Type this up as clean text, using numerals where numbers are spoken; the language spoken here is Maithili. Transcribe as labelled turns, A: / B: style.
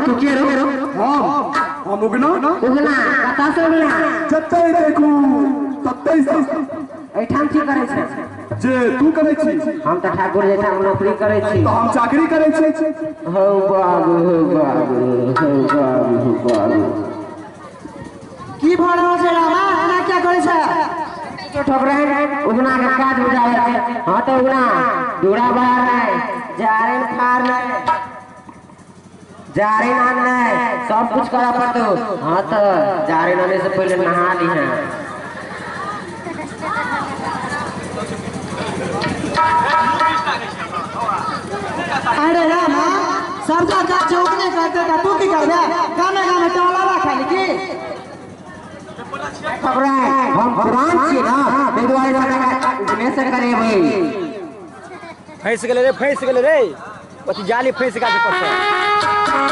A: तू के रो?
B: हम उगना।
A: उगना कतऽ से उगना?
B: जतै देखू ततै से।
A: एठाम की करै छै?
B: जे तू करै छी।
A: हम तऽ ठाकुर जेठाम नौकरी करै छी।
B: तऽ हम चाकरी करै छी।
A: हौ बाबू हौ बाबू हौ बाबू हौ बाबू।
C: की भऽ रहल छै रामा? एना किया करै छै?
A: ठोकराइन उगना के काज बुझाबै छै। हाँ तऽ उगना दूरा बाहर नहीं, जारिन फार नहीं, जारिन आन नहीं, सब कुछ करा पड़तो। हाँ तो जारिन आने से पहले नहा ली है।
C: अरे रामा सबटा काज उगने करते त तू की करबे? गामे गामे टहलावा खाली की?
A: ठोकराइन हम पुरान छी ना, ताहि दुआरे उगने से करेबै।
D: फँसि गेलै रे, फँसि गेलै रे, अथी जाली फँसि गेल छै।